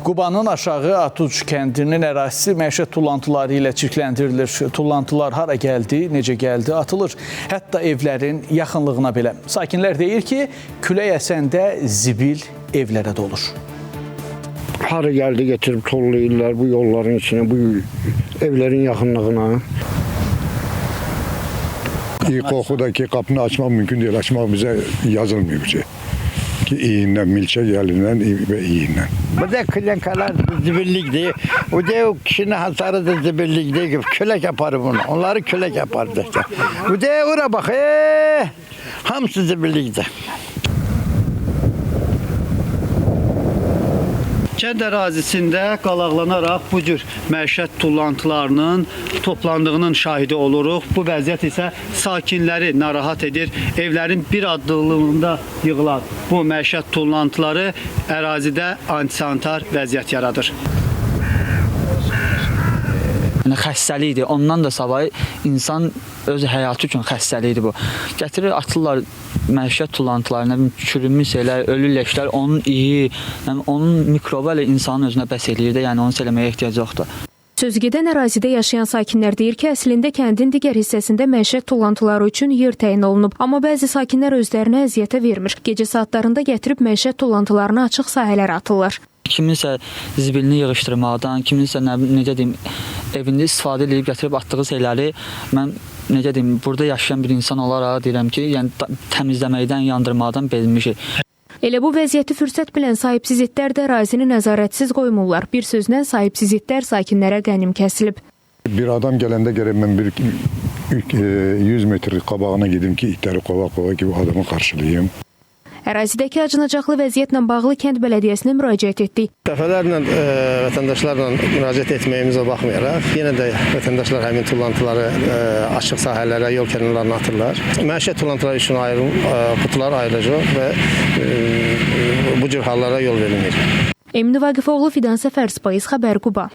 Qubanın aşağı Atuc kəndinin ərazisi məişət tullantıları ilə çirkləndirilir. Tullantılar hara gəldi, necə gəldi atılır. Hətta evlərin yaxınlığına belə. Sakinlər deyir ki, külək əsəndə zibil evlərə dolur. Hara gəldi getirib tollayırlar bu yolların içine, bu evlerin yaxınlığına. İyi koxudaki qapını açmaq mümkün deyil. Açmaq bizə yazılmıyor bir şey. Ki iyindən, milçə gəlindən və iyindən. Burada klenkalar zibillikti. O da o kişinin hasarı da zibillikti. Külek yapar bunu. Onları külek yapar zaten. Bu da ora bak. Hamısı zibillikti. Kənd ərazisində qalaqlanaraq bu cür məişət tullantılarının toplandığının şahidi oluruq. Bu vəziyyət isə sakinləri narahat edir. Evlərin bir addımlığında yığılan bu məişət tullantıları ərazidə antisanitar vəziyyət yaradır. Yəni xəstəlikdir. Ondan da savayı insan öz həyatı üçün xəstəlikdir bu. Gətirir atırlar məişət tullantılarına, nə bilim çürümüş şeylər, ölü leşlər, onun iyi, yəni onun mikrobu elə insanın özünə bəs eləyir də, yəni onu eləməyə ehtiyac yoxdur. Sözügedən ərazidə yaşayan sakinlər deyir ki, əslində kəndin digər hissəsində məişət tullantıları üçün yer təyin olunub, amma bəzi sakinlər özlərinə əziyyətə vermir. Gecə saatlarında gətirib məişət tullantılarını açıq sahələrə atırlar. Kiminsə zibilini yığışdırmaqdan, kiminsə nə, necə deyim, evində istifadə edib gətirib atdığı şeyləri mən necə deyim, burada yaşayan bir insan olaraq deyirəm ki, yəni təmizləməkdən, yandırmaqdan bezmişik. Elə bu vəziyyəti fürsət bilən sahibsiz itlər də ərazini nəzarətsiz qoymurlar. Bir sözlə sahibsiz itlər sakinlərə qənim kəsilib. Bir adam gələndə gərək mən bir 100 metr qabağına gedim ki, itləri qova-qova ki, bu adamı qarşılayım. Ərazidəki acınacaqlı vəziyyətlə bağlı kənd bələdiyyəsinə müraciət etdik. Dəfələrlə vətəndaşlarla müraciət etməyimizə baxmayaraq, yenə də vətəndaşlar həmin tullantıları açıq sahələrə, yol kənarlarına atırlar. Məişət tullantıları üçün ayrı qutular ayrılacaq və bu cür hallara yol verilməyəcək. Emin Vaqifoğlu, Fidan Səfər, Spayız Xəbər, Quba.